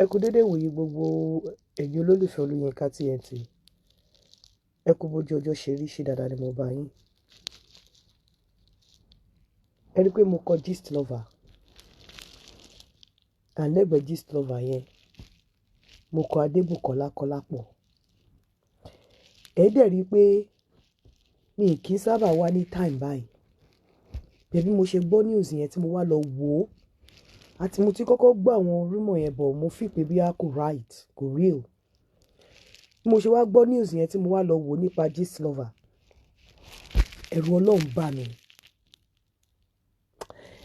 Ẹ kú dédé ìwòyí gbogbo ẹ̀yin olólùfẹ́ Olúyinká TNT. Ẹ kú bójú ọjọ́ ṣe rí, ṣe dáadáa ni mo bá yín. Ẹ rí pé mo kọ Gist Lover. And lẹ́gbẹ̀ẹ́ Gist Lover yẹn, mo kọ Adébùkọ́lá Kọ́lápọ̀. Ẹ dẹ̀ rí pé mi kì í sábà wá ní time báyìí. Bẹ́ẹ̀ bí mo ṣe gbọ́ news yẹn tí mo wá lọ wò ó, àti mo ti kọ́kọ́ gbọ́ àwọn rumour yẹn bọ̀, mo fi pé bí a kò right, kò real. Bí mo ṣe wá gbọ́ news yẹn tí mo wá lọ wò ó nípa Gist Lover, ẹ̀rù Ọlọ́run bà mí.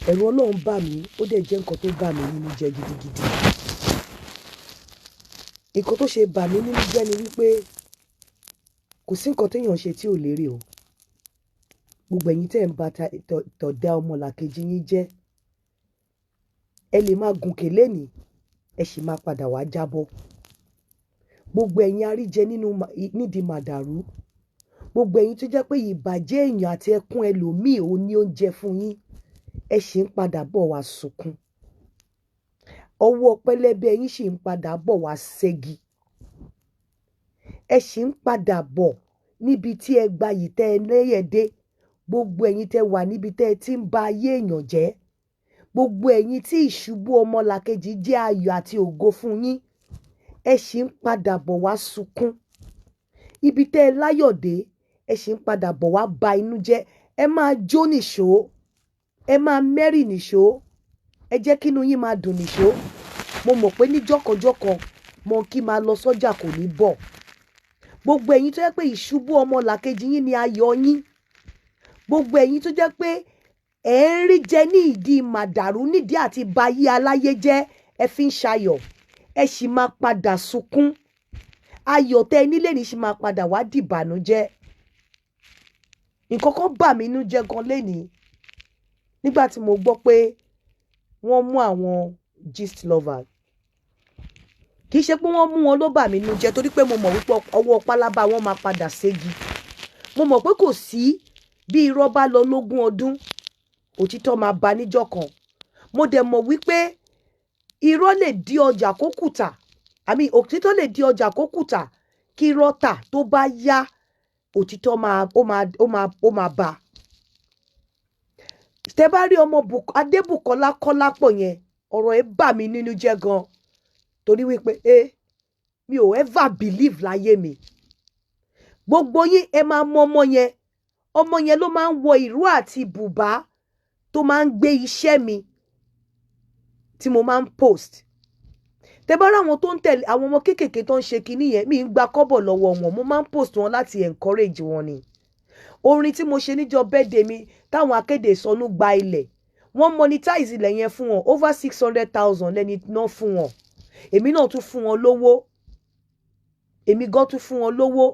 Ẹ̀rù Ọlọ́run bà mí, ó dẹ̀ jẹ́ nǹkan tó bà mí nínú jẹ́ gidigidi. Nǹkan tó ṣe bà mí nínú jẹ́ ni wípé kò sí nǹkan tí èèyàn ṣe tí ò lérè o. Gbogbo ẹ̀yin tí ẹ̀ ń ba tọ̀dá ọmọlàkejì yín jẹ́, ẹ lè máa gùnkè lénìí, ẹ sì máa padà wá jábọ́. Gbogbo ẹ̀yin aríjẹ nínú nídìí màdàrú, gbogbo ẹ̀yin tó jẹ́ pé ìbàjẹ́ èèyàn àti ẹkún ẹlòmíì ò ní oúnjẹ fún yín, ẹ sì ń padà bọ̀ wá sunkún. Ọwọ́ pẹlẹbẹ yín sì ń padà bọ̀ wá ṣẹ́gi. Ẹ sì ń padà bọ̀ níbi tí ẹ gbayì tẹ́ ẹ lẹ́yẹ̀ dé. Gbogbo ẹ̀yin tẹ́ wà níbi tẹ́ ẹ ti ń ba ayé èèyàn jẹ́. Gbogbo ẹ̀yin tí ìṣubú ọmọlàkejì jẹ́ ayọ̀ àti ògo fún yín, ẹ sì ń padà bọ̀ wá sunkún. Ibi tẹ́ ẹ láyọ̀ dé, ẹ sì ń padà bọ̀ wá ba inú jẹ́. Ẹ máa jó nìṣó, ẹ máa merry nìṣó, ẹ jẹ́ kí inú yín máa dùn nìṣó. Mo mọ̀ pé ní jọ́kọjọ́kọ, monkey máa lọ sọ́jà kò ní bọ̀. Gbogbo ẹ̀yin tó jẹ́ pé ìṣubú ọmọlàkejì yín ni ayọ̀ yín. Gbogbo ẹ̀yin tó jẹ́ pé ẹ̀ ń rí jẹ ní ìdí màdàrú, nídìí àti ba ayé aláyé jẹ́, ẹ fi ń ṣayọ̀, ẹ sì máa padà sunkún. Ayọ̀ tẹ́ ẹ nílé ní sì máa padà wá dìbànújẹ́. Nǹkan kan bà mí nínú jẹ́ gan lénìí nígbà tí mo gbọ́ pé wọ́n mú àwọn Gist Lover. Kì í ṣe pé wọ́n mú wọn ló bà mí nínú jẹ́, torí pé mo mọ̀ wípé ọwọ́ pálábá wọn máa padà ségi. Mo mọ̀ pé kò sí bí irọ́ bá lọ lógún ọdún, òtítọ́ máa bá níjọ́ kan. Mo dẹ̀ mọ̀ wípé irọ́ lè di ọjà kó kùtà, àmì òtítọ́ lè di ọjà kó kùtà kí irọ́ tà. Tó bá yá, òtítọ́ máa ó máa ó máa ó máa bá. Tẹ́ bá rí ọmọ Adébùkọ́lá Kọ́lápọ̀ yẹn, ọ̀rọ̀ ẹ̀ bà mí nínú jẹ́ gan, torí wípé mi ò ever believe láyé mi. Gbogbo yín ẹ máa mọ ọmọ yẹn. Ọmọ yẹn ló máa ń wọ ìró àti bùbá tó máa ń gbé iṣẹ́ mi tí mo máa ń post. Tẹ́ bá rí àwọn tó ń tẹ̀lé àwọn ọmọ kéékèèké tó ń ṣe kinní yẹn, mi ń gba kọ́bọ̀ lọ́wọ́ wọn. Mo máa ń post wọn láti encourage wọn ni. Orin tí mo ṣe níjọ́ birthday mi táwọn akéde ìsọnù gba ilẹ̀, wọ́n monetize ilẹ̀ yẹn fún wọn, over 600,000 lẹ́ni náà fún wọn. Èmi náà tún fún wọn lówó, èmi gan tún fún wọn lówó.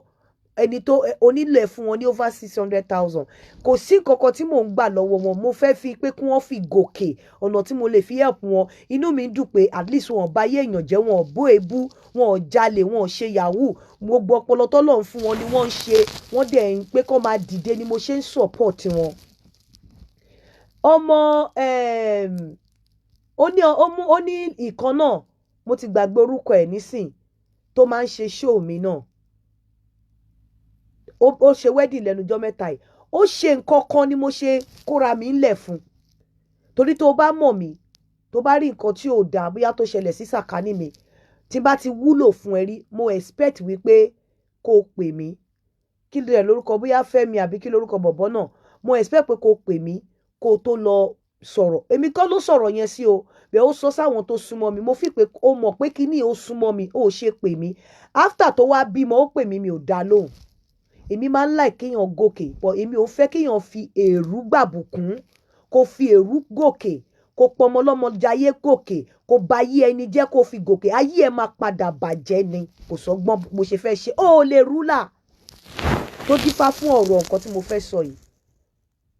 Ẹni tó onílẹ̀ fún wọn ní over 600,000. Kò sí nǹkankan tí mò ń gbà lọ́wọ́ wọn. Mo fẹ́ fi pé kí wọ́n fi gòkè, ọ̀nà tí mo lè fi help wọn. Inú mi ń dùn pé at least wọn ò bá yé èèyàn jẹ́, wọn ò bó ebú, wọn ò jalè, wọn ò ṣe yahoo. Gbogbo ọpọlọ tọ́lọ́run fún wọn ni wọ́n ń ṣe. Wọ́n dẹ̀ ń pé kó máa dìde ni mo ṣe ń support wọn. Ọmọ ó ní ó mú ó ní ìkan náà, mo ti gbàgbé orúkọ ẹ̀ nísìn, tó máa ń ṣe show mi náà. Ó ṣe wedding lẹ́nujọ́ mẹ́ta yìí. Ó ṣe nǹkan kan ni mo ṣe kóra mi ńlẹ̀ fún, torí tó bá mọ̀ mí, tó bá rí nǹkan tí ò dáa bóyá tó ṣẹlẹ̀ sí sàkání mi, tí bá ti wúlò fún ẹ rí, mo expect wípé kó o pè mí. Kí ló rẹ̀ lórúkọ, bóyá Fẹ́mi àbí kí lórúkọ bọ̀bọ́ náà, mo expect pé kó o pè mí kó o tó lọ sọ̀rọ̀. Èmi kọ́ ló sọ̀rọ̀ yẹn sí o, bẹ́ẹ̀ ó sọ sáwọn tó súnmọ́ mi. Mo fi pé ó mọ̀ pé kíní ó súnmọ́ mi, ó ṣe pè mí. After tó wá bímọ, ó pè mí, mi ò dá lóhùn. Èmi máa ń like kéèyàn gòkè, but èmi ò fẹ́ kéèyàn fi èrú gbàbùkún, kó fi èrú gòkè, kó pọmọ lọ́mọ jayé gòkè, kó ba ayé ẹni jẹ́ kó fi gòkè. Ayé ẹ máa padà bàjẹ́ ni. Kò sọ́gbọ́n mo ṣe fẹ́ ṣe ó lè rúlà tó dífá fún ọ̀rọ̀ nǹkan tí mo fẹ́ sọ yìí.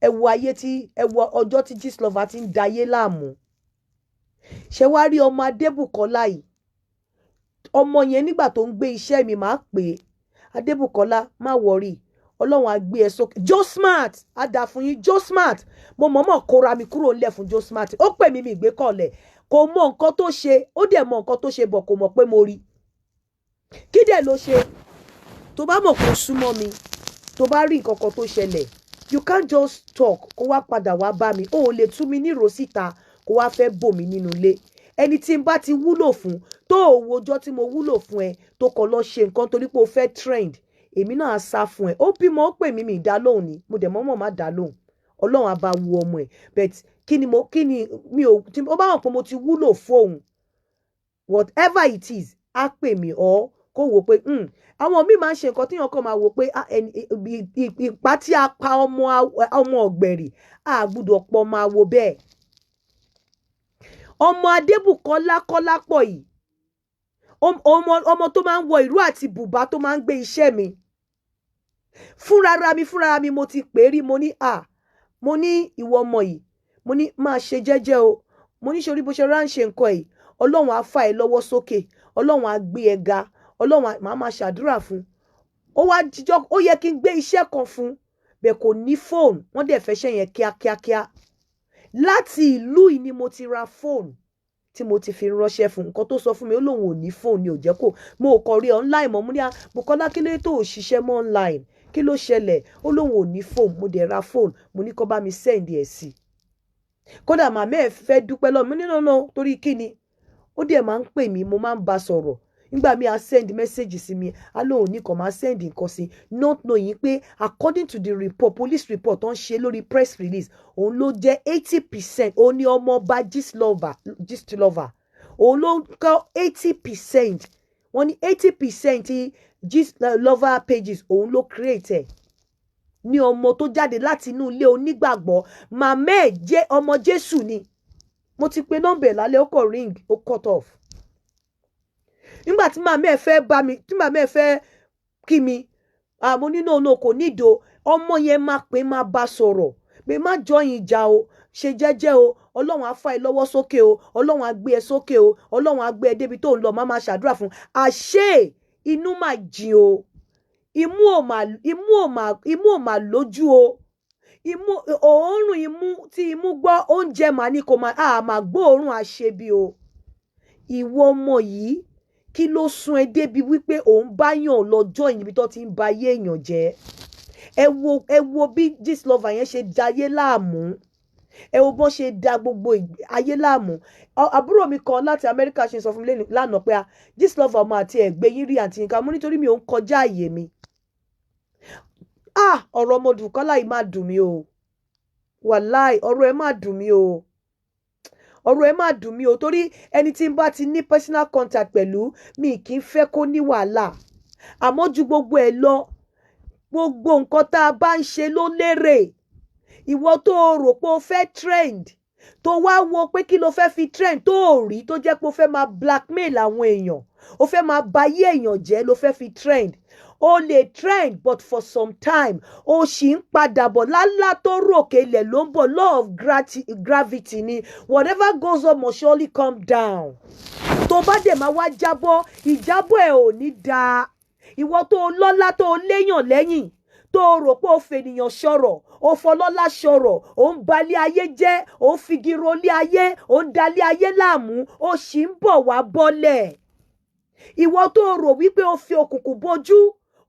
Ẹ wo ayé tí ẹ wo ọjọ́ tí Gistlover ti ń dayé láàmú. Ṣé wàá rí ọmọ Adébùkọ́lá yìí? Ọmọ yẹn, nígbà tó ń gbé iṣẹ́ mi, máa pè é, "Adébùkọ́lá, má worry, Ọlọ́run á gbé ẹ sókè." Joe Smart á dà fún yín. Joe Smart, mo mọ̀ọ́mọ̀ kóra mi kúrò ńlẹ̀ fún Joe Smart. Ó pè mí, mi ìgbé kọ̀ọ̀lẹ̀. Kò mọ nǹkan tó ṣe. Ó dẹ̀ mọ nǹkan tó ṣe bọ̀, kò mọ̀ pé mo rí. Kí dẹ̀ ló ṣe? Tó bá mọ̀ kó súnmọ́ mi, tó bá rí nǹkan kan tó ṣẹlẹ̀, you can't just talk kó wá padà wá bá mi. Ó ò lè tú mi nírò síta kó wá fẹ́ bò mí nínú ilé. Ẹni tí n bá ti wúlò fún, tó ò wojọ́ tí mo wúlò fún ẹ, tó kọ̀ lọ ṣe nǹkan torí pé o fẹ́ trend, èmi náà á sá fún ẹ. Ó bímọ, ó pè mí, mi dá lóhùn ni. Mo dẹ̀ mọ́mọ́ má dá lóhùn. Ọlọ́run á bá wu ọmọ ẹ̀. But kí ni mo kí ni mi ò tí ó bá wọn pé mo ti wúlò fóun, whatever it is, á pè mí ọ́ kó wò pé àwọn míì máa ń ṣe nǹkan tíyàn kàn máa wò pé, ah, ìpá tí a pa ọmọ ọ̀gbẹ̀rì, a gbúdọ̀ pọ̀ máa wo bẹ́ẹ̀. Ọmọ Adébùkọ́lá Kọ́lápọ̀ yìí, ọmọ tó máa ń wọ ìró àti bùbá, tó máa ń gbé iṣẹ́ mi fúnrara mi, mo ti pè é rí. Mo ní, à, mo ní, "Ìwọ ọmọ yìí," mo ní, "máa ṣe jẹ́jẹ́ o." Mo ní, "Ṣorí bó ṣe ránṣẹ́ nǹkan yìí, Ọlọ́run á fà ẹ́ lọ́wọ́ sókè, Ọlọ́run á gbé ẹ ga, Ọlọ́run á máa ṣàdúrà fún." Ó wá jíjọ́ ó yẹ kí n gbé iṣẹ́ kan fún bẹ́ẹ̀, kò ní fóònù. Wọ́n dẹ̀ fẹ́ ṣe yẹn kíákíákíá. Láti ìlú yìí ni mo ti ra fóònù tí mo ti fi ránṣẹ́ fún. Nǹkan tó sọ fún mi, ó lóun ò ní fóònù ni ò jẹ́ kó mo ò kọ̀ rí online mọ́. Mo ní, "Bùkọ́lá, kí ló dé tó ò ṣiṣẹ́ mọ́ online? Kí ló ṣẹlẹ̀?" Ó lóun ò ní fóònù. Mo dẹ̀ ra fóònù, mo ní kó bá mi send ẹ̀ sí. Kódà màmá ẹ̀ fẹ́ dúpẹ́ lọ́wọ́ mi nínú náà. Torí kí ni? Ó dẹ̀ máa ń pè mí, mo máa ń bá sọ̀rọ̀. Nígbà míì, á send message sí mi, á lóun ní kàn máa send nǹkan sí, not knowing pé according to the report, police report tó ń ṣe lórí press release, òun ló jẹ́ 80%. Òun ni ọmọọba Gistlover. Gistlover, òun ló ń kọ́ 80%. Wọ́n ní 80% Gistlover pages, òun ló create ẹ̀. Ní ọmọ tó jáde láti inú ilé onígbàgbọ́, màmá ẹ̀ jẹ́ ọmọ Jésù ni. Mo ti pe nọ́mbà ẹ̀ lálẹ́, ó kọ̀ ring, ó cut off. Nígbà tí màmá ẹ̀ fẹ́ bá mi, tí màmá ẹ̀ fẹ́ kí mi, àmọ́ nínú ọ̀nà kò nídò. Ọmọ yẹn máa pè, máa bá sọ̀rọ̀ pé má jọyìn ìjà o, ṣe jẹ́jẹ́ o, Ọlọ́run á fà ẹ́ lọ́wọ́ sókè o, Ọlọ́run á gbé ẹ sókè o, Ọlọ́run á gbé ẹ débi tó ń lọ. Má máa ṣàdúrà fún. Àṣé inú mà jìn o, imú ò mà lójú o. Imú, òórùn imú tí imú gbọ́ oúnjẹ mà ní kò mà á mà gbóòórùn àṣebi o. Ìwọ ọmọ yìí, kí ló sún ẹ débi wípé òun bá yàn lọ́jọ́ ìníbi tó ti ń ba ayé èèyàn jẹ́? Ẹ wo bí Gistlover yẹn ṣe dayé láàmú. Ẹ wo bọ́n ṣe da gbogbo ayé láàmú. Àbúrò mi kan láti Amẹ́ríkà ṣe sọ fún mi lánàá pé Gistlover ọmọ àti ẹ̀gbẹ́ yín rí àǹtí nǹkan mú nítorí mi ò ń kọjá àyè mi. Ah, ọ̀rọ̀ ọmọ Bùkọ́lá yìí máa dùn mí o. Wàláì, ọ̀rọ̀ ẹ̀ máa dùn mí o, ọ̀rọ̀ ẹ̀ máa dùn mí o, torí ẹni tí n bá ti ní personal contact pẹ̀lú mi, kì í fẹ́ kó ní wàhálà. Àmọ́ ju gbogbo ẹ̀ lọ, gbogbo nǹkan tá a bá ń ṣe ló lérè. Ìwọ tó o rò pé o fẹ́ trend, tó wá wo pé kí ló fẹ́ fi trend, tó o rí, tó jẹ́ pé o fẹ́ máa blackmail àwọn èèyàn, o fẹ́ máa bayé èèyàn jẹ́ ló fẹ́ fi trend, o lè trend, but for some time, o sì ń padà bọ̀. Lálá tó ròkè ilẹ̀ ló ń bọ̀. Law of gravity ni. Whatever goes up must surely come down. Tó bá dẹ̀ máa wá jábọ́, ìjábọ̀ ẹ̀ ò ní dáa. Ìwọ tó o lọ́lá, tó o léyàn lẹ́yìn, tó o rò pé o fènìyàn sọ̀rọ̀, o fọlọ́lá sọ̀rọ̀, o ń balẹ̀ ayé jẹ́, o ń figi rolé ayé, o ń dalé ayé láàmú, o sì ń bọ̀ wá bọ́lẹ̀. Ìwọ tó o rò wípé o fi òkùnkùn bojú,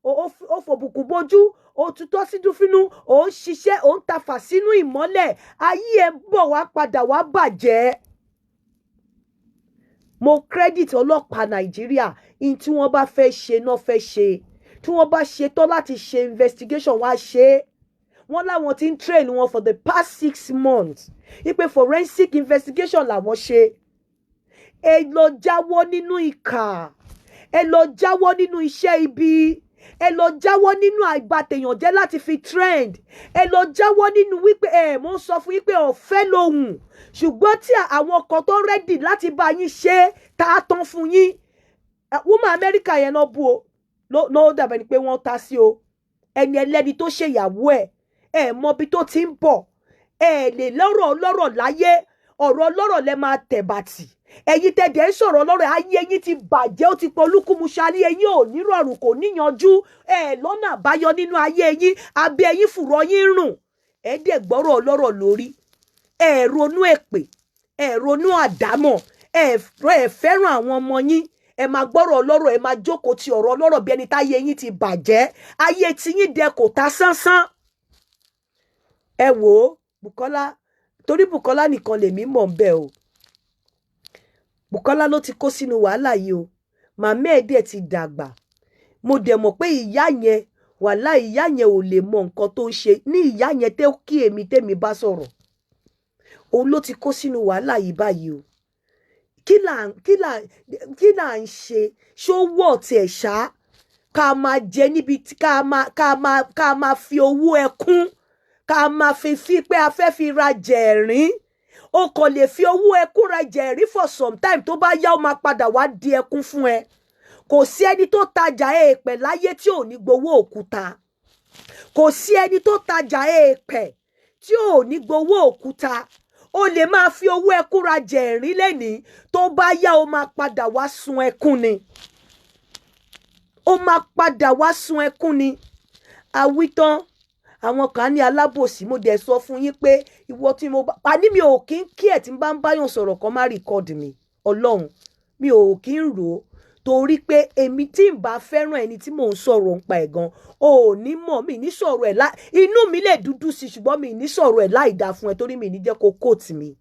o fòbùkún bojú, o tutọ́ sínú fínú, o ń ṣiṣẹ́, o ń tafà sínú ìmọ́lẹ̀, ayé ẹ̀ ń bọ̀ wá padà wá bàjẹ́. Mo credit ọlọ́pàá Nàìjíríà. In tí wọ́n bá fẹ́ ṣe náà fẹ́ ṣe. Tí wọ́n bá ṣetán láti ṣe investigation, wá ṣe é. Wọ́n láwọn ti ń train wọn for the past 6 months wípé forensic investigation làwọn ṣe. Ẹ lọ jáwọ́ nínú ìkà, ẹ lọ jáwọ́ nínú iṣẹ́ ibi, ẹ lọ jáwọ́ nínú àìbàtèèyàn jẹ́ láti fi trend. Ẹ lọ jáwọ́ nínú wípé ẹ mò ń sọ fún yín pé ọ̀fẹ́ lòun, ṣùgbọ́n tí àwọn kan tó ready láti bá yín ṣe tá a tán fún yín. Woman Amẹ́ríkà yẹn náà bú o, ló dàbẹ̀ ni pé wọ́n ta sí o. Ẹni ẹlẹ́ni tó ṣèyàwó ẹ̀, ẹ mọ ibi tó ti ń bọ̀. Ẹ lè lọ́rọ̀ ọlọ́rọ̀ láyé, ọ̀rọ̀ ọlọ́rọ̀ lẹ máa tẹ̀bàtì. Ẹ̀yin tẹ̀dẹ̀ ń sọ̀rọ̀ ọlọ́rọ̀, ayé yín ti bàjẹ́, ó ti polúkúmuṣu. Ayé yín ò nírọ̀rùn, kò níyanjú, ẹ lọ́nà àbáyọ nínú ayé yín. Abẹ́ yín fùrọ̀ yín rùn. Ẹ dẹ̀ gbọ́rọ̀ ọlọ́rọ̀ lórí, ẹ ronú èpè, ẹ ronú àdámọ̀. Ẹ ẹ fẹ́ràn àwọn ọmọ yín. Ẹ máa gbọ́rọ̀ ọlọ́rọ̀, ẹ máa jókòó ti ọ̀rọ̀ ọlọ́rọ̀ bí ẹni táyé yín ti bàjẹ́, ayé tiyín dẹ kò ta sánsán. Ẹ wò ó, Bukola, torí Bukola nìkan lèmi mọ̀ ń bẹ̀ o. Bukola ló ti kó sínú wàhálà yìí o. Màmá ẹ̀ dẹ̀ ti dàgbà. Mo dẹ̀ mọ̀ pé ìyá yẹn, wàhálà, ìyá yẹn ò lè mọ nǹkan tó ń ṣe ní. Ìyá yẹn tẹ́ kí èmi tẹ́mi bá sọ̀rọ̀, òun ló ti kó sínú wàhálà yìí báyìí o. Kí là ń ṣe? Ṣó wọ̀ tiẹ̀ ṣá ká máa jẹ níbi tí ká máa fi owó ẹkún, ká máa fi pé a fẹ́ fi ra jẹ̀rín? O kò lè fi owó ẹkún ra jẹ̀rín for some time. Tó bá yá, ó máa padà wá di ẹkún fún ẹ. Kò sí ẹni tó tajà èèpẹ̀ láyé tí ò ní gbowó òkúta. Kò sí ẹni tó tajà èèpẹ̀ tí ò ní gbowó òkúta. O lè máa fi owó ẹkún ra jẹ̀rín lẹ́nìí, tó bá yá, o máa padà wá sun ẹkún ni. Ó máa padà wá sun ẹkún ni. Àwítán, àwọn kan ní alábòsí. Mo dẹ̀ sọ fún yín pé ìwọ tí mo bá àní, mi ò kí ń kí ẹ̀ tí n bá ń báyàn sọ̀rọ̀ kan má record mi. Ọlọ́run, mi ò kí ń rò ó, torí pé èmi tí n bá fẹ́ràn ẹni tí mò ń sọ̀rọ̀ ń pa ẹ̀ gan, o ò ní mọ̀ mi ní sọ̀rọ̀ ẹ̀ lá. Inú mi lè dúdú sí, ṣùgbọ́n mi ní sọ̀rọ̀ ẹ̀ láì dáa fún ẹ, torí mi ní jẹ́ kó quote mi.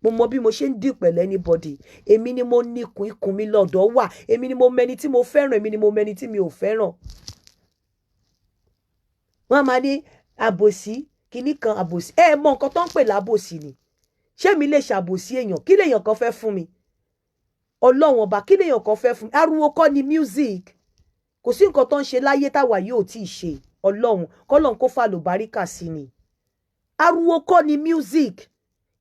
Mo mọ bí mo ṣe ń deal pẹ̀lú anybody. Èmi ni mo ní ikùn, ikùn mi lọ́dọ̀ wà. Èmi ni mo mẹni tí mo fẹ́ràn, èmi ni mo mẹni tí mi ò fẹ́ràn. Wọ́n máa ní àbòsí kinní kan, àbòsí. Ẹ mọ nǹkan tó ń pè lábòsí ni? Ṣé mi lè ṣàbòsí èèyàn? Kí lèèyàn kan fẹ́ fún mi? Ọlọ́run Ọba, kí lèèyàn kan fẹ́ fún mi? Ariwo kọ́ ni music. Kò sí nǹkan tó ń ṣe láyé táwa yóò tí ì ṣe. Ọlọ́run, kọ́lọ́n kó fà lùbáríkà sí ni. Ariwo kọ́ ni music.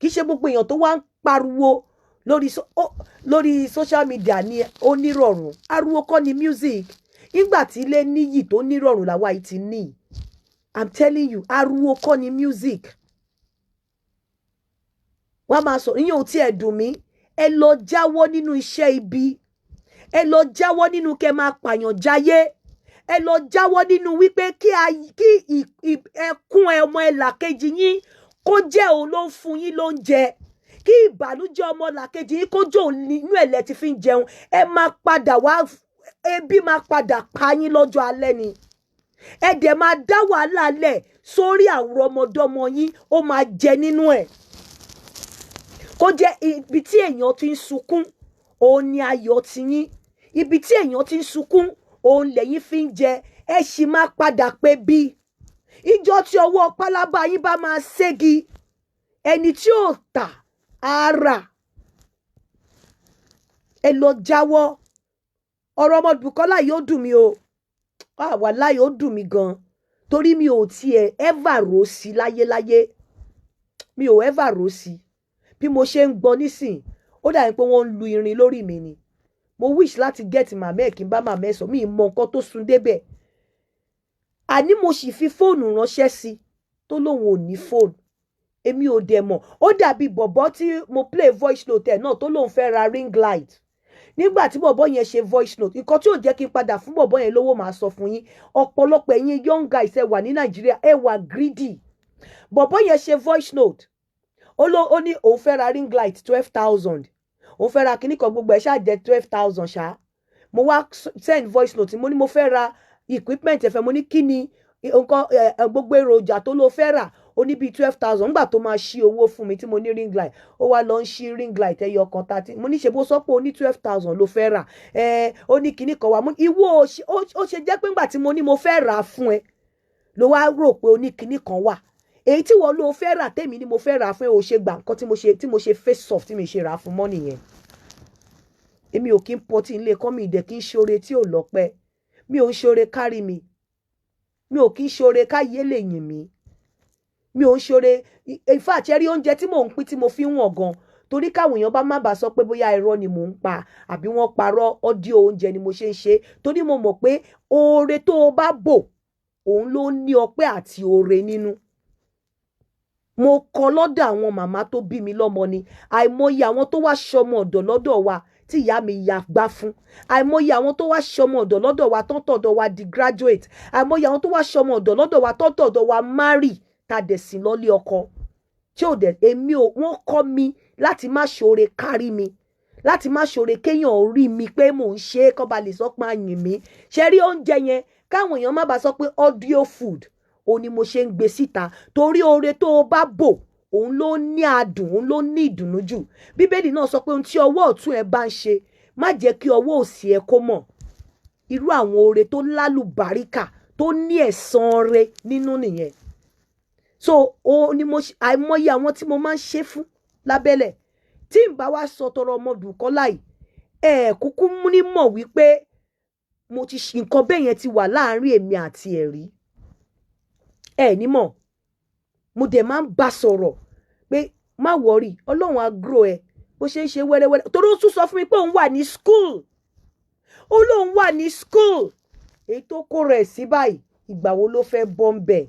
Kì í ṣe gbogbo èèyàn tó wá ń pariwo lórí social media ni ó nírọ̀rùn. Ariwo kọ́ ni music. Nígbà tí ilé níyì tó nírọ̀rùn làwa yìí ti ní. I'm telling you, ariwo kọ́ ni music. Wọ́n á máa sọ, ìyẹn ò tiẹ̀ dùn mí. Ẹ lọ jáwọ́ nínú iṣẹ́ ibi. Ẹ lọ jáwọ́ nínú kẹ́ máa pààyàn jáyé. Ẹ lọ jáwọ́ nínú wípé kí ẹkún ọmọ ẹlàkejì yín kó jẹ́ òun ló ń fún yín lóúnjẹ, kí ìbànújẹ́ ọmọ làkejì yín kó jẹ́ òun nínú ẹ̀ lẹ ti fi ń jẹun. Ẹ máa padà wá, ebi máa padà pa yín lọ́jọ́ alẹ́ ni. Ẹ dẹ̀ máa dá wàhálà lẹ̀ sórí àwọn ọmọdọ́mọ yín, ó máa jẹ nínú ẹ̀. Kó jẹ́ ibi tí èèyàn ti ń sunkún, òun ni ayọ̀ ti yín. Ibi tí èèyàn ti ń sunkún, òun lẹ́yìn fi ń jẹ. Ẹ sì máa padà pé bí ìjọ tí ọwọ́ pálábá yín bá máa ségi, ẹni tí ò tà á rà. Ẹ lọ jáwọ́. Ọ̀rọ̀ ọmọ Bùkọ́lá yìí, ó dùn mí o. Wàláhì, ó dùn mí gan, torí mi ò tiẹ̀ ever rò sí láyéláyé. Mi ò ever rò sí. Bí mo ṣe ń gbọ́ nísìn, ó dàbí pé wọ́n ń lu irin lórí mi ni. Mo wish láti get màmá ẹ̀, kí n bá màmá ẹ̀ sọ. Mi ì mọ nǹkan tó sun débẹ̀. Àní mo sì fi fóònù ránṣẹ́ sí, tó lóun ò ní fóònù. Èmi ò dẹ̀ mọ̀. Ó dàbí bọ̀bọ̀ tí mo play voice note ẹ̀ náà, tó lóun fẹ́ ra ring light. Nígbà tí bọ̀bọ̀ yẹn ṣe voice note, nǹkan tí ò jẹ́ kí n padà fún bọ̀bọ̀ yẹn lówó, màá sọ fún yín. Ọ̀pọ̀lọpọ̀ ẹ̀yin young guys ẹ wà ní Nàìjíríà, ẹ wà greedy. Bọ̀bọ̀ yẹn ṣe voice note, ó ló ó ní òun fẹ́ ra ring light 12,000, òun fẹ́ ra kíní kan, gbogbo ẹ̀ ṣáà jẹ́ 12,000 ṣá. Mo wá send voice note, mo ní mo fẹ́ ra equipment ẹ̀fẹ̀. Mo ní kí ni nǹkan gbogbo èròjà tó ló fẹ́ rà? Ó ní bíi 12,000. Nígbà tó máa ṣí owó fún mi tí mo ní ring light, ó wá lọ ń ṣí ring light ẹyọ kan 30. Mo ní ṣe bó sọ pé ó ní 12,000 ló fẹ́ rà ẹ? Ó ní kinní kan wà. Mo ní ìwọ ó ṣe jẹ́ pé ńgbà tí mo ní mo fẹ́ rà á fún ẹ, ló wá rò pé ó ní kinní kan wà, èyí tí wọ́n ló fẹ́ rà, tèmi ni mo fẹ́ rà fún ẹ, ò ṣe gbà. Nǹkan tí mo ṣe face off, tí mi ṣe rà á fún mọ́ nìyẹn. Èmi ò kí ń pọtí ilé kọ́ mi, ìdẹ̀ kí ń ṣoore tí ò lọ́pẹ́. Mi ò ń ṣoore kárí mi, mi ò kí ń ṣoore káyé lè yìn mí, mi ò ń ṣoore. In fact, ẹ rí oúnjẹ tí mò ń pín, tí mo fi ń wọ̀n gan, torí káwọn èèyàn bá má bàa sọ pé bóyá irọ́ ni mò ń pa àbí wọ́n parọ́ audio oúnjẹ ni mo ṣe ń ṣe, torí mo mọ̀ pé oore tó o bá bò, òun ló ní ọpẹ́ àti oore nínú. Mo kọ́ lọ́dọ̀ àwọn màmá tó bí mi lọ́mọ ni. Àìmọye àwọn tó wá ṣọmọ ọ̀dọ̀ lọ́dọ̀ wa tí ìyá mi ya gbá fún, àìmọye àwọn tó wá ṣọmọ ọ̀dọ̀ lọ́dọ̀ wa tó ń tọ̀dọ̀ wa di graduate, àìmọye àwọn tó wá ṣọmọ ọ̀dọ̀ lọ́dọ̀ wa tó ń tọ̀dọ̀ wa marry, ta dẹ̀ sí lọ́lé ọkọ tí ò dẹ̀. Èmi ò, wọ́n kọ́ mi Láti má ṣoore kárí mi, láti má ṣoore kéèyàn rí mi pé mò ń ṣe é, kó ba lè sọ pé àyìn mi ṣe rí oúnjẹ yẹn, káwọn èèyàn má bàa sọ pé audio food òun ni mo ṣe ń gbé síta. Torí oore tó o bá bò, òun ló ní adùn, òun ló ní ìdùnnú jù. Bíbélì náà sọ pé ohun tí ọwọ́ ọ̀tún ẹ bá ń ṣe, má jẹ́ kí ọwọ́ òsì ẹ kó mọ̀. Irú àwọn oore tó lálùbáríkà, tó ní ẹ̀san re nínú nìyẹn. So o ni mo àìmọye àwọn tí mo máa ń ṣe fún lábẹ́lẹ̀ tí n bá wá sọ tọrọ ọmọ Bùkọ́lá yìí, ẹ kúkú ní mọ̀ wípé mo ti ṣe nǹkan bẹ́ẹ̀ yẹn ti wà láàárín èmi àti ẹ̀rí ẹ ní mọ̀. Mo dẹ̀ máa ń bá sọ̀rọ̀ pé má worry, Ọlọ́run á grow ẹ bó ṣe ń ṣe wẹ́rẹ́wẹ́rẹ́. Torí ó tún sọ fún mi pé òun wà ní school, ó lóun wà ní school. Èyí tó kó rẹ̀ sí báyìí, ìgbà wo ló fẹ́ bọ́ ń bẹ̀?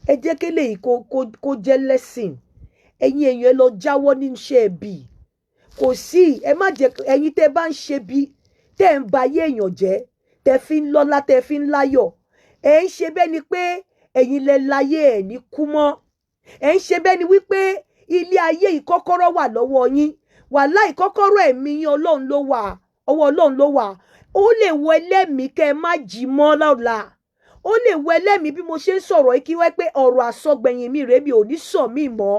Ẹ jẹ́ kí eléyìí kó jẹ́ lesson. Ẹ̀yin èèyàn, ẹ lọ jáwọ́ nínú iṣẹ́ ẹbí. Kò sí, ẹ má jẹ́. Ẹ̀yin tẹ́ bá ń ṣe bí, tẹ́ ń ba ayé èèyàn jẹ́, tẹ́ fi ń lọ́lá, tẹ́ fi ń láyọ̀, ẹ ń ṣe bẹ́ẹ̀ ni pé ẹ̀yin lẹ láyé, ẹ̀ ní kú mọ́. Ẹ ń ṣe bẹ́ẹ̀ ni wípé ilé ayé ìkọ́kọ́rọ́ wà lọ́wọ́ yín. Wàláì, kọ́kọ́rọ́ ẹ̀mí yín, Ọlọ́run ló wà, ọwọ́ Ọlọ́run ló wà. Ó lè wọ ẹlẹ́mìí kẹ́ ẹ má jí mọ́ lọ́la. Ó lè wọ ẹlẹ́mìí bí mo ṣe ń sọ̀rọ̀ yìí kí wọ́n pé ọ̀rọ̀ àsọgbẹ̀yìn mi rèé, mi ò ní sọ mí mọ́.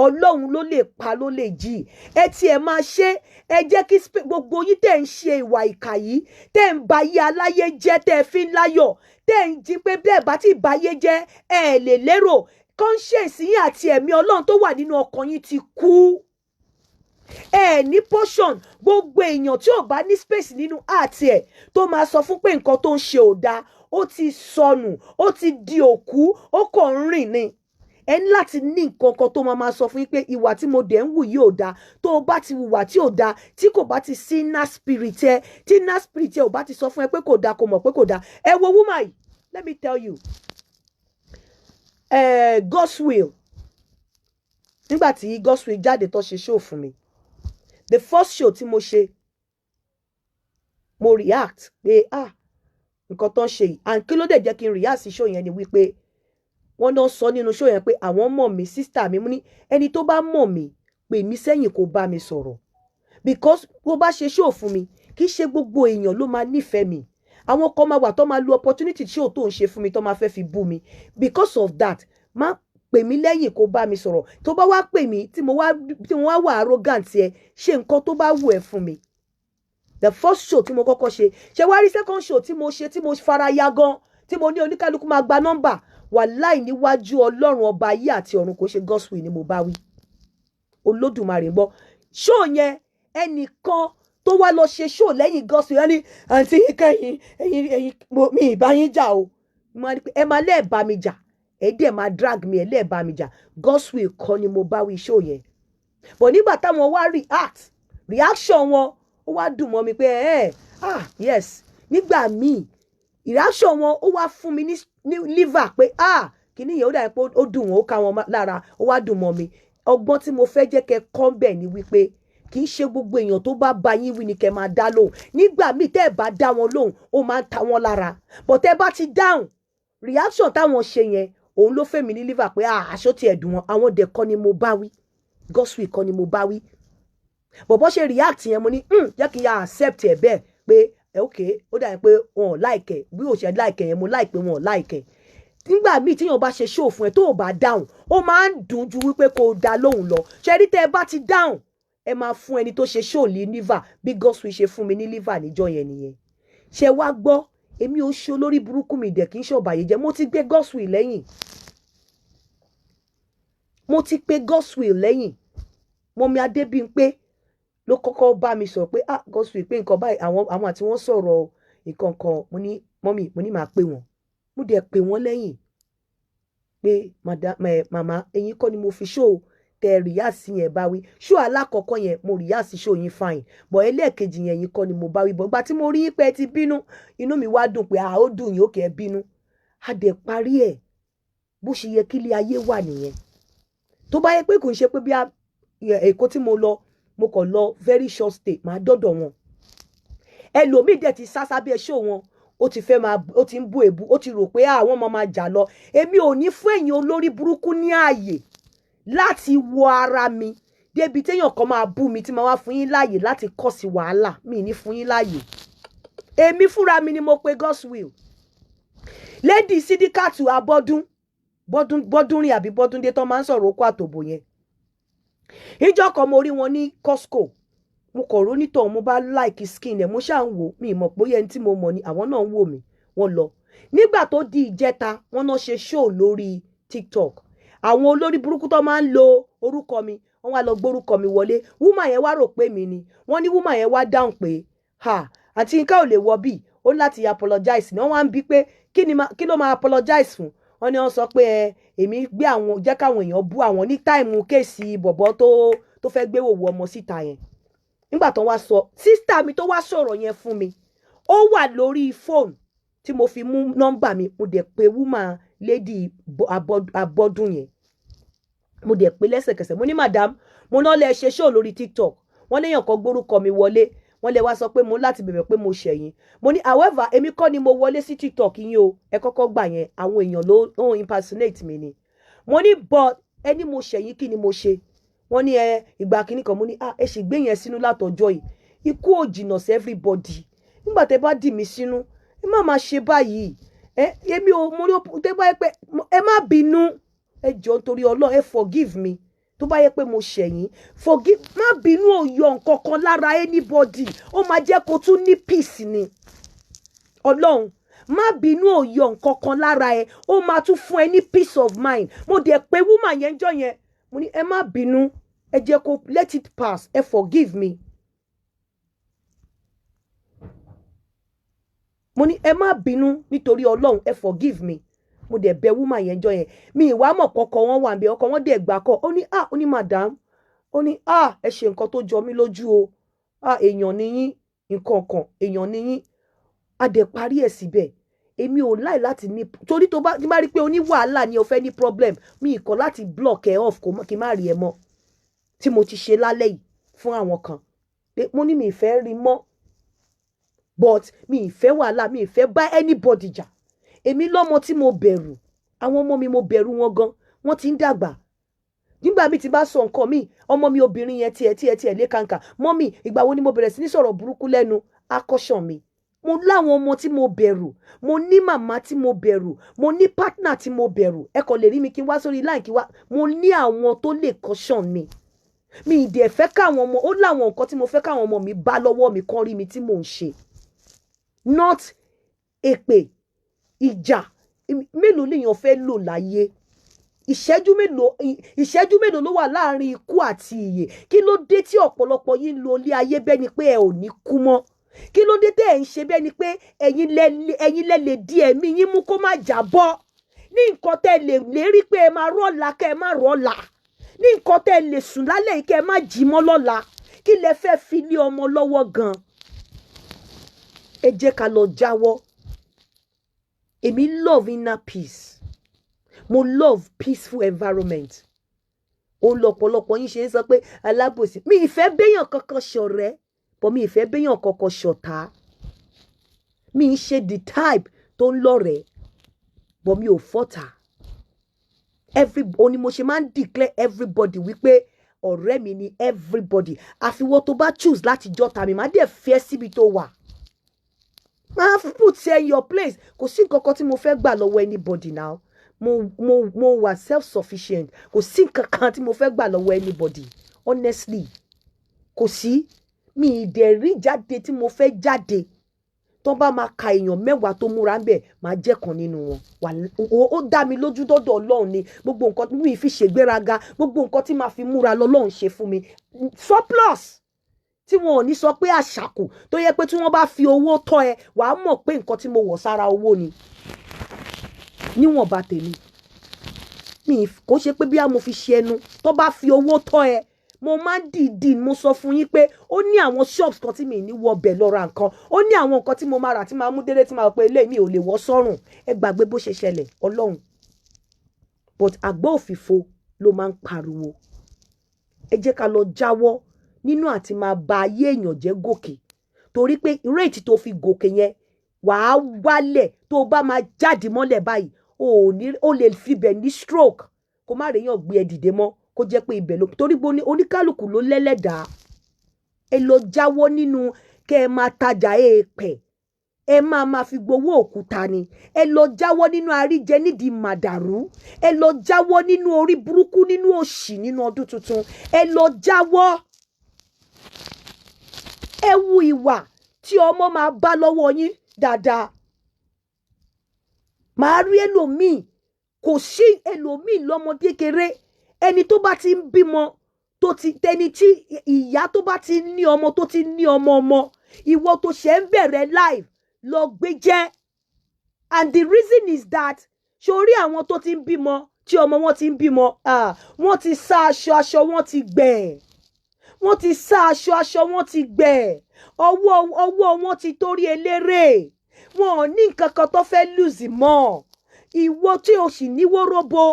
Ọlọ́run ló lè pa, ló lè jí. Ẹ tiẹ̀ máa ṣe, ẹ jẹ́ kí gbogbo yín tẹ̀ ń ṣe ìwà ìkà yìí, tẹ̀ ń ba ayé aláyé jẹ́, tẹ̀ fi ń láyọ̀, tẹ̀ ń jí pé bẹ́ẹ̀ bá ti ba ayé jẹ́, ẹ lè lérò conscience yín àti ẹ̀mí Ọlọ́run tó wà nínú ọkàn yín ti kú. Ẹ ní portion. Gbogbo èèyàn tí ò bá ní space nínú heart ẹ̀ tó máa sọ fún pé nǹkan tó ń ṣe ò dáa, ó ti sọnù, ó ti di òkú, ó kàn ń rìn ni. Ẹ ní láti ní nǹkan kan tó máa sọ fún yín pé ìwà tí mo dẹ̀ ń wù yìí ò dáa. Tó o bá ti hùwà tí ò dáa, tí kò bá ti sí inner spirit ẹ, tí inner spirit ẹ ò bá ti sọ fún ẹ pé kò dáa, kò mọ̀ pé kò dáa. Ẹ wo woman yìí, let me tell you, God's will. Nígbà tí God's will jáde tó ṣe show fún mi, the first show tí mo ṣe, mo react pé ah, nǹkan tó ń ṣe yìí. And kí ló dé jẹ́ kí n react sí show yẹn ni wípé wọ́n náà sọ nínú show yẹn pé àwọn mọ̀ mí, sister mi. Mú ní ẹni tó bá mọ̀ mí, pè mí sẹ́yìn kó bá mi sọ̀rọ̀, because bó bá ṣe show fún mi, kì í ṣe gbogbo èèyàn ló máa nífẹ̀ẹ́ mi. Àwọn kan máa wà tó máa lo opportunity show tó ń ṣe fún mi tó máa fẹ́ fi bú mi. Because of that, má pè mí lẹ́yìn kó bá mi sọ̀rọ̀. Tó bá wá pè mí, tí mo wá wà arrogant, ẹ ṣe nǹkan tó bá wù ẹ́ fún mi. The first show tí mo kọ́kọ́ ṣe, ṣe wá rí second show tí mo ṣe, tí mo fara ya gan, tí mo ní oníkálukú máa gba nọ́mbà, wàláì, níwájú Ọlọ́run ọba ayé àti ọ̀run, kò ṣe gospel ni mo bá wí. Olódùmarè ń gbọ́. Show yẹn, ẹnìkan tó wá lọ ṣe show lẹ́yìn gospel yẹn ní, "Àǹtí kẹ́yìn, ẹ̀yin ẹ̀yin, mi ì bá yín jà o." Ẹ máa lẹ́ẹ̀ bá mi jà, ẹ dẹ̀ máa drag mi, ẹ lẹ́ẹ̀ bá mi jà. Gospel kọ́ ni mo bá wí show yẹn, but nígbà táwọn wá react, reaction wọn ó wá dùn mọ́ mi pé ẹ ah yes. Nígbà míì, reaction wọn ó wá fún mi ní liver pé ah, kíní yẹn ó dàbí pé ó dùn wọn, ó ká wọn lára, ó wá dùn mọ́ mi. Ọgbọ́n tí mo fẹ́ jẹ́ kẹ́ kọ́ bẹ̀ ni wípé kì í ṣe gbogbo èèyàn tó bá bá yín wí ni kẹ́ máa dá lóhùn. Nígbà míì, tẹ́ ẹ̀ bá dá wọn lóhùn, ó máa ń ta wọn lára, but tẹ́ bá ti dáhùn, reaction táwọn ṣe yẹn, òun ló fẹ́ mi ní liver pé ah, aṣọ tiẹ̀ dùn wọn. Àwọn dẹ̀ kọ́ ni mo bá wí, gospel kọ́ ni mo bá wí. Bọ̀bọ́ ṣe react yẹn, mo ní jẹ́ kí n ya accept ẹ̀ bẹ́ẹ̀ pé ok, ó dàbí pé wọn ò like ẹ̀. Bí ò ṣe like ẹ̀ yẹn, mo like pé wọn ò like ẹ̀. Nígbà míì, tíyàn bá ṣe show fún ẹ, tó o bá dáhùn, ó máa ń dùn ju wípé kó o dá lóhùn lọ. Ṣe rí, tẹ́ ẹ bá ti dáhùn, ẹ máa fún ẹni tó ṣe show ní liver, bí gospel ṣe fún mi ní liver níjọ́ yẹn nìyẹn. Ṣe wá gbọ́, èmi ò ṣe olórí burúkú, mi dẹ̀ kí n ṣọ̀bàyéjẹ́. Mo ti gbé gospel lẹ́yìn, mo ti pe gospel lẹ́yìn. Mọ́mí Adébímpé ló kọ́kọ́ bá mi sọ̀rọ̀ pé ah, gospel, pé nǹkan báyìí, àwọn àti wọ́n sọ̀rọ̀ nǹkan kan. Mo ní, "Mọ́mí," mo ní, "màá pè wọ́n." Mo dẹ̀ pè wọ́n lẹ́yìn pé màmá, ẹ̀yin kọ́ ni mo fi show tẹ react yẹn bá wí. Show alákọ̀ọ́kọ́ yẹn, mo react show yín, fine, but ẹlẹ́ẹ̀kejì yẹn, yín kọ́ ni mo bá wí. But ìgbà tí mo rí yín pé ẹ ti bínú, inú mi wá dùn pé ah, ó dùn yín, ó kẹ́ ẹ bínú. A dẹ̀ parí ẹ̀. Bó ṣe yẹ kí ilé ayé wà nìyẹn. Tó bá yẹ pé kò ń ṣe pé bí Èkó tí mo lọ, mo kàn lọ very short stay, màá dọ́dọ̀ wọn. Ẹlòmíì dẹ̀ ti sá sábẹ́ show wọn, ó ti fẹ́ máa, ó ti ń bú èbú, ó ti rò pé àwọn máa máa jà lọ. Èmi ò ní fún ẹ̀yin olórí burúkú ní ààyè láti wọ ara mi. Débi téèyàn kan máa bú mi tí máa wá fún yín láàyè láti kọ́ sí wàhálà, mi ní fún yín láàyè. Èmi fúnra mi ni mo pe Godswill. Lady Sídíkàtù Abọ́dún bọ́dún bọ́dúnrìn àbí bọ́dúndé tó máa ń sọ̀rọ̀ okó àtòbò yẹn, ìjọ kan mo rí wọn ní Costco. Mo kọ̀ ró nítọ̀, mo bá like skin ẹ̀, mo ṣáà ń wò. Mi mọ̀ bóyá ẹni tí mo mọ̀ ni. Àwọn náà ń wò mí, wọ́n lọ. Nígbà tó di ìjẹta, wọ́n náà ṣe show lórí TikTok. Àwọn olórí burúkú tó máa ń lo orúkọ mi, wọ́n wá lọ gbórúkọ mi wọlé. Woman yẹn wá rò pé mi ni. Wọ́n ní woman yẹn wá dáhùn pé, "Ha, àǹtí Yínká ò lè wọ bíi ó ní láti apologize." Ni wọ́n wá ń bi pé kí ló máa apologize fún. Wọ́n ní wọ́n sọ pé ẹ èmi gbé àwọn jẹ́ káwọn èèyàn bú àwọn ní time case bọ̀bọ̀ tó fẹ́ gbé òwò ọmọ síta yẹn. Nígbà tó wá sọ, sister mi tó wá sọ̀rọ̀ yẹn fún mi, ó wà lórí fóònù tí mo fi mú nọ́mbà mi. Mo dẹ̀ pé woman, lady Abọ́dún yẹn. Mo dẹ̀ pé lẹ́sẹ̀kẹsẹ̀. Mo ní, "Madam, mo náà lẹ ṣe show lórí TikTok. Wọ́n léèyàn kan gbórúkọ mi wọlé, wọ́n lè wá sọ pé mo láti bẹ̀bẹ̀ pé mo ṣẹ̀yìn." Mo ní, "However, èmi kọ́ ni mo wọlé sí TikTok yín o. Ẹ kọ́kọ́ gbà yẹn, àwọn èèyàn ló ń impersonate mi ni." Mo ní, "But ẹni mo ṣẹ̀yìn, kí ni mo ṣe?" Wọ́n ní ẹ ìgbà kínní kan. Mo ní, "Ah, ẹ sì gbé yẹn sínú látọjọ́ yìí. Ikú ò jìnnà sí everybody. Nígbà tẹ́ bá dì mí sínú, ẹ má máa ṣe báyìí. Ẹ èmi ò mo ní tẹ́ bá yẹ pé ẹ má bínú, ẹ jọ̀ọ́ nítorí Ọlọ́run, ẹ forgive me tó bá yẹ pé mo ṣẹ̀yìn. Forgive, má bínú ò yọ nǹkan kan lára anybody. Ó máa jẹ́ kó tún ní peace ni. Ọlọ́run, má bínú ò yọ nǹkan kan lára ẹ, ó máa tún fún ẹ ní peace of mind." Mo dẹ̀ pé woman yẹn jọ yẹn. Mo ní, "Ẹ má bínú, ẹ jẹ́ kó let it pass, ẹ forgive me." Mo ní, "Ẹ má bínú nítorí Ọlọ́run, ẹ forgive me." Mo dẹ̀ bẹ̀ woman yẹn jọ yẹn. Mi ìwà mọ̀ kọ́kọ́ wọn wà níbi ọkọ wọn dẹ̀ gbà kọ́. Ó ní, "Ah," ó ní, "Madam," ó ní, "ah, ẹ ṣe nǹkan tó jọ mí lójú o. Ah, èèyàn ni yín, nǹkan kan, èèyàn ni yín." A dẹ̀ parí ẹ̀ síbẹ̀. Èmi ò láì láti ní torí tó bá tí bá rí pé o ní wàhálà ni, o fẹ́ ní problem, mi ì kọ̀ láti block ẹ off kó kí n má rí ẹ mọ́, tí mo ti ṣe lálẹ́ yìí fún àwọn kan pé mo ní mi ì fẹ́ rí mọ́. But mi ì fẹ́ wàhálà, mi ì fẹ́ bá anybody jà. Èmi lọ́mọ tí mo bẹ̀rù. Àwọn ọmọ mi, mo bẹ̀rù wọn gan. Wọ́n ti ń dàgbà. Nígbà míì tí bá sọ nǹkan mi, ọmọ mi obìnrin yẹn tiẹ̀ lé kàǹkà. "Mummy, ìgbà wo ni mo bẹ̀rẹ̀ sí ní sọ̀rọ̀ burúkú lẹ́nu?" Akọ́ṣàn mi. Mo láwọn ọmọ tí mo bẹ̀rù, mo ní màmá tí mo bẹ̀rù, mo ní partner tí mo bẹ̀rù. Ẹ kàn lè rí mi kí n wá sórí line kí wá. Mo ní àwọn tó lè caution mi. Mi ì dẹ̀ fẹ́ káwọn ọmọ ó láwọn nǹkan tí mo fẹ́ káwọn ọmọ mi bá lọ́wọ́ mi kán rí mi tí mò ń ṣe, not èpè, ìjà. Mélòó lèèyàn fẹ́ lò láyé? Ìṣẹ́jú mélòó, ìṣẹ́jú mélòó ló wà láàrin ikú àti ìyè? Kí ló dé tí ọ̀pọ̀lọpọ̀ yín ń lo ilé ayé bẹ́ẹ̀ ni pé ẹ ò ní kú mọ́? Kí ló dé tẹ́ ẹ̀ ń ṣe bẹ́ẹ̀ ni pé ẹ̀yin lẹ lè di ẹ̀mí yín mú kó má jábọ́? Ní nǹkan tẹ́ lè lérí pé ẹ máa rọ́ọ̀la, kẹ́ ẹ má rọ́ọ̀la. Ní nǹkan tẹ́ lè sùn lálẹ́ yìí, kẹ́ ẹ má jí mọ́ lọ́la. Kí lẹ fẹ́ fi lé ọmọ lọ́wọ́ gan? Ẹ jẹ́ ká lọ jáwọ́. Èmi love inner peace, mo love peaceful environment. Òun lọ̀pọ̀lọpọ̀ yín ṣe ń sọ pé alábòsí. Mi ì fẹ́ béèyàn kankan ṣọ̀rẹ́, but mi ì fẹ́ béèyàn kankan ṣọ̀tá. Mi ń ṣe the type tó ń lọ́rẹ̀ẹ́, but mi ò fọ́ta. Every òun ni mo ṣe máa ń declare everybody wípé ọ̀rẹ́ mi ni everybody. Àfiwọ́ tó bá choose láti jọ́ta mi, má dẹ̀ fẹ́ síbi tó wà, máa put ẹ in your place. Kò sí nǹkan kan tí mo fẹ́ gbà lọ́wọ́ anybody now. Mo wà self-sufficient. Kò sí nǹkan kan tí mo fẹ́ gbà lọ́wọ́ anybody, honestly, kò sí. Mi ì dẹ̀ rí jáde tí mo fẹ́ jáde. Tó bá máa ka èèyàn 10 tó múra ń bẹ̀, máa jẹ́ kan nínú wọn. Ó dá mi lójú dọ́dọ̀ Ọlọ́run ni. Gbogbo nǹkan mi fi ṣègbéraga, gbogbo nǹkan tí màá fi múra lọ́lọ́run ṣe fún mi, surplus tí wọn ò ní sọ pé àṣàkù, tó yẹ pé tí wọ́n bá fi owó tọ́ ẹ, wàá mọ̀ pé nǹkan tí mo wọ̀ sára owó ni. Níwọ̀nba tèmi mi, kò ṣe pé bí a mo fi ṣe ẹnu. Tó bá fi owó tọ́ ẹ, mo máa ń dìídì. Mo sọ fún yín pé ó ní àwọn shops kan tí mi ní wọ bẹ̀ lọ ra nǹkan. Ó ní àwọn nǹkan tí mo máa rà tí máa mú délé, tí máa rò pé eléyìí mi ò lè wọ́ sọ́rùn. Ẹ gbàgbé bó ṣe ṣẹlẹ̀, Ọlọ́run. But àgbọ̀ òfìfo ló máa ń pariwo. Ẹ jẹ́ ká lọ jáwọ́ nínú àti máa ba ayé èèyàn jẹ́ gòkè, torí pé rate tó fi gòkè yẹn, wàá wálẹ̀. Tó bá máa jáde mọ́lẹ̀ báyìí, o ò ní, o lè fibẹ̀ ní stroke, kó má rèéyàn gbé ẹ dìde mọ́. Kó jẹ́ pé ibẹ̀ ló torí bo ní oníkálukú ló lẹ́lẹ́dàá. Ẹ lọ jáwọ́ nínú kẹ́ ẹ máa tajà èèpẹ̀, ẹ máa máa fi gbowó òkúta ni. Ẹ lọ jáwọ́ nínú àríjẹ nídìí màdàrú. Ẹ lọ jáwọ́ nínú orí burúkú, nínú òṣì, nínú ọdún tuntun. Ẹ lọ jáwọ́. Ẹ wu ìwà tí ọmọ máa bá lọ́wọ́ yín dáadáa. Màá rí ẹlòmíì, kò sí ẹlòmíì lọ́mọdé kéré, ẹni tó bá ti ń bímọ, tó ti tẹni tí ìyá tó bá ti ní ọmọ, tó ti ní ọmọ ọmọ, ìwọ tó ṣe ń bẹ̀rẹ̀ life lọ gbé jẹ́. And the reason is that, sórí àwọn tó ti ń bímọ, tí ọmọ wọn ti ń bímọ, wọ́n ti sá aṣọ, aṣọ wọn ti gbẹ. Wọ́n ti sá aṣọ, aṣọ wọn ti gbẹ. Ọwọ́ ọwọ́ wọn ti torí eléré. Wọn ò ní nǹkan kan tó fẹ́ lose mọ́. Ìwọ tí o sì níwó róbo,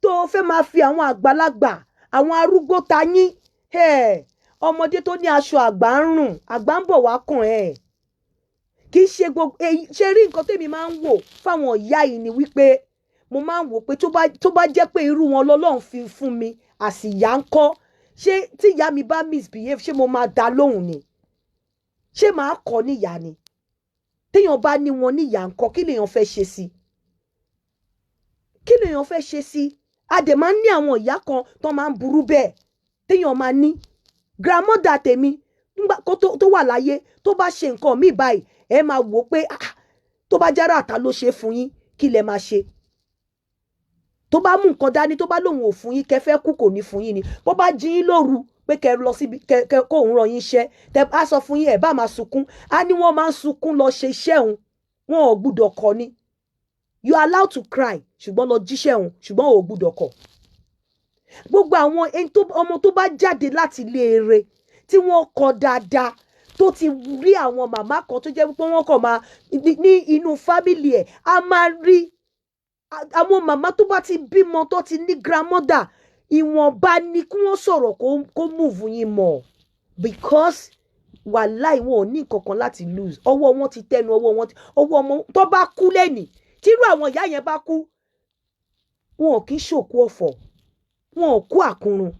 tó o fẹ́ máa fi àwọn àgbàlagbà, àwọn arúgbó ta yín, ọmọdé tó ní aṣọ àgbà ń rùn, àgbà ń bọ̀ wá kàn ẹ́. Kì í ṣe gbogbo ṣe rí. Nǹkan tèmi máa ń wò fáwọn ìyá yìí ni wípé mo máa ń wò pé tó bá jẹ́ pé irú wọn lọ́lọ́run fi fún mi àsìyá ń kọ́, ṣé tí ìyá mi bá misbehave, ṣé mo máa dá lóhùn ni? Ṣé màá kọ́ níyà ni? Téèyàn bá ní wọn níyà ńkọ́, kí lèèyàn fẹ́ ṣe sí? Kí lèèyàn fẹ́ ṣe sí? A dẹ̀ máa ń ní àwọn ìyá kan tó máa ń burú bẹ́ẹ̀ téèyàn máa ní. Grandmother tèmi nígbà kó tó wà láyé, tó bá ṣe nǹkan míì báyìí, ẹ máa wò ó pé, ah, tó bá jára àtà ló ṣe fún yín, kí lẹ máa ṣe? Tó bá mú nǹkan dání, tó bá lóun ò fún yín, kẹ fẹ́ kú, kò ní fún yín ni. Bó bá jí yín lóru pé kẹ lọ síbi kẹ kóun rán yín iṣẹ́, tẹ á sọ fún yín, ẹ bá máa sunkún, á ní wọ́n máa ń sunkún lọ ṣe iṣẹ́ òun, wọn ò gbúdọ̀ kọ́ ni. You are allowed to cry, ṣùgbọ́n lọ jíṣẹ́ òun, ṣùgbọ́n ò gbúdọ̀ kọ̀. Gbogbo àwọn ẹni tó ọmọ tó bá jáde láti ilé eré tí wọ́n kọ́ dáadáa, tó ti rí àwọn màmá kan tó jẹ́ wípé wọ́n kàn máa ní inú family ẹ̀, á máa rí àwọn màmá tó bá ti bímọ, tó ti ní grandmother, ìwọ̀nba ni kí wọ́n sọ̀rọ̀ kó move yín mọ̀, because wàláì, wọn ò ní nǹkan kan láti lose. Ọwọ́ wọn ti tẹnu ọwọ́ wọn ọwọ́ ọmọ tó bá kú lẹ́nìí, tírú àwọn ìyá yẹn bá kú, wọn ò kí ń ṣòkú ọ̀fọ̀, wọn ò kú àkúrun.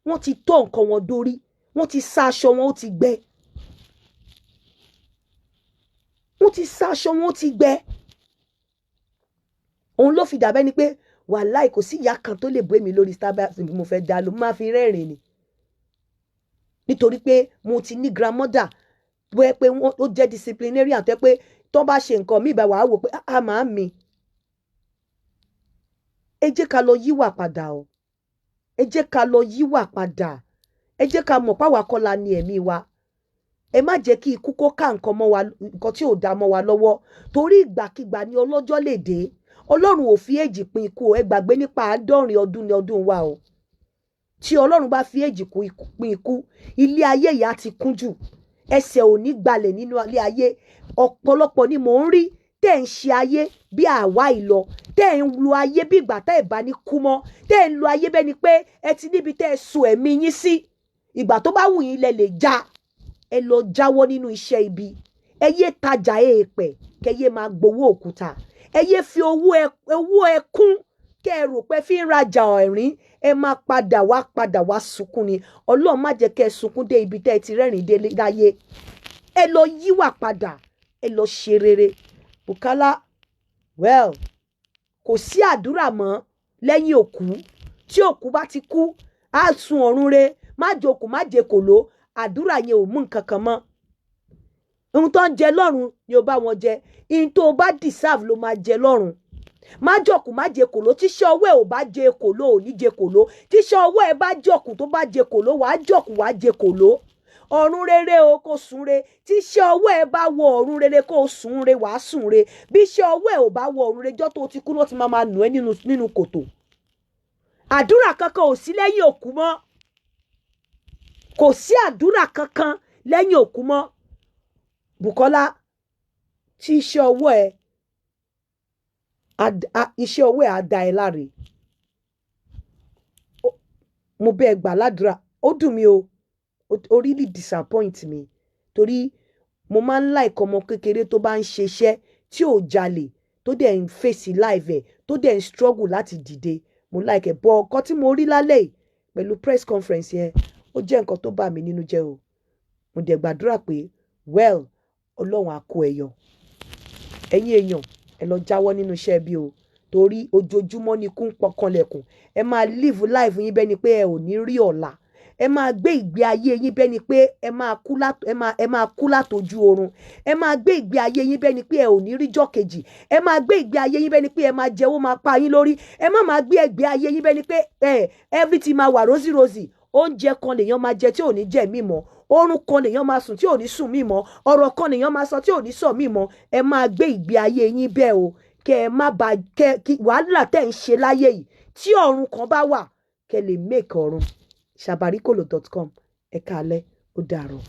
Wọ́n ti tọ́ nǹkan wọn dórí, wọ́n ti sá aṣọ wọn, ó ti gbẹ. Wọ́n ti sá aṣọ wọn, ó ti gbẹ. Òun ló fi dàbẹ́ ni pé wàláì, kò sí ìyá kan tó lè bú èmi lórí Starbucks bí mo fẹ́ dá ló máa fi rẹ́rìn ni, nítorí pé mo ti ní grandmother tó yẹ pé ó jẹ́ disciplinarian, tó yẹ pé tó bá ṣe nǹkan míì bá wàá wò pé a máa mi. Ẹ jẹ́ ká lọ yíwà padà o. Ẹ jẹ́ ká lọ yíwà padà. Ẹ jẹ́ ká mọ̀ páwa kọ́ la ní ẹ̀mí wa. Ẹ má jẹ́ kí ikú kó ká nǹkan mọ́ wa, nǹkan tí ò dá mọ́ wa lọ́wọ́, torí ìgbàkigbà ni ọlọ́jọ́ lè dé. Ọlọ́run ò fi èjì pín ikú o. Ẹ gbàgbé nípa 70 ọdún ní ọdún wa o. Tí Ọlọ́run bá fi èjì pín ikú, ilé ayé yìí á ti kún jù, ẹsẹ̀ ò ní gbalẹ̀ nínú ilé ayé. Ọ̀pọ̀lọpọ̀ ni mò ń rí tẹ́ ń ṣe ayé bí àwa ìlọ, tẹ́ ń lo ayé bí ìgbà tẹ́ ẹ̀ bá ní kú mọ́, tẹ́ ń lo ayé bẹ́ẹ̀ ni pé ẹ ti níbi tẹ́ ẹ so ẹ̀mí yín sí, ìgbà tó bá wù yín lẹ lè já. Ẹ lọ jáwọ́ nínú iṣẹ́ ibi. Ẹ yé tajà èèpẹ̀, kẹ yé máa gbowó òkúta. Ẹ yé fi owó ẹkún kẹ́ ẹ rò pé fi ń rajà ẹ̀rín. Ẹ máa padà wá sunkún ni. Ọlọ́run má jẹ́ kẹ́ ẹ sunkún dé ibi tẹ́ ẹ ti rẹ́rìn dé láyé. Ẹ lọ yíwà padà, ẹ lọ ṣe rere. Bùkálá, well, kò sí àdúrà mọ́ lẹ́yìn òkú. Tí òkú bá ti kú, á sun ọ̀run re. Má jokùn, má jẹ kòló, àdúrà yẹn ò mú nǹkan kan mọ́. Ohun tó ń jẹ lọ́run ni ó bá wọn jẹ. Ihun tó o bá deserve ló máa jẹ lọ́run. Má jọ̀kùn, má jẹ kòló. Tíṣẹ́ ọwọ́ ẹ̀ ò bá jẹ kòló, ò ní jẹ kòló. Tíṣẹ́ ọwọ́ ẹ̀ bá jọ̀kùn, tó bá jẹ kòló, wàá jọ̀kùn, wàá jẹ kòló. Ọ̀run rere o, kò sùn re. Tíṣẹ́ ọwọ́ ẹ̀ bá wọ ọ̀run rere, kó sùn re, wàá sùn re. Bí iṣẹ́ ọwọ́ ẹ̀ ò bá wọ ọ̀run re, jọ́ tó ti kú ló ti máa máa nù ẹ́ nínú kòtò. Àdúrà kankan ò sí lẹ́yìn òkú mọ́. Kò sí àdúrà kankan lẹ́yìn òkú mọ́. Bùkọ́lá, tí iṣẹ́ ọwọ́ ẹ̀ iṣẹ́ ọwọ́ ẹ̀ á da ẹ láre. Mo bẹ́ẹ̀ gbà ládùúrà. Ó dùn mí o, ó really disappoint mi, torí mo máa ń like ọmọ kékeré tó bá ń ṣiṣẹ́, tí ò jalè, tó dẹ̀ ń fèsì life ẹ̀, tó dẹ̀ ń struggle láti dìde. Mo like ẹ̀ bọ́ ọkọ tí mo rí lálẹ́ yìí. Pẹ̀lú press conference yẹn, ó jẹ́ nǹkan tó bà mí nínú jẹ́ o. Mo dẹ̀ gbàdúrà pé, well, Ọlọ́run á kó ẹ yọ. Ẹ̀yin èèyàn, ẹ lọ jáwọ́ nínú iṣẹ́ bí o, torí ojoojúmọ́ ni ikú ń pọkànlẹ̀kùn. Ẹ máa live life yín bẹ́ẹ̀ ni pé ẹ ò ní rí ọ̀la. Ẹ máa gbé ìgbé ayé yín bẹ́ẹ̀ ni pé ẹ máa kú látojú oorun. Ẹ máa gbé ìgbé ayé yín bẹ́ẹ̀ ni pé ẹ ò ní rí jọ́ kejì. Ẹ máa gbé ìgbé ayé yín bẹ́ẹ̀ ni pé ẹ máa jẹ owó máa pa yín lórí. Ẹ má máa gbé ìgbé ayé yín bẹ́ẹ̀ ni pé ẹ everything máa wà rosy rosy. Oúnjẹ kan lèèyàn máa jẹ tí ò ní jẹ mí mọ́, oorun kan lèèyàn máa sùn tí ò ní sùn mí mọ́, ọ̀rọ̀ kan lèèyàn máa sọ tí ò ní sọ mí mọ́. Ẹ máa gbé ìgbé ayé yín bẹ́ẹ̀ o, kẹ ẹ má ba kẹ kí wàhálà tẹ̀ ń ṣe láyé yìí, tí ọ̀run kan bá wà, kẹ lè make ọ̀run. Sabarikolo.com. Ẹ káalẹ́, ó dàárọ̀.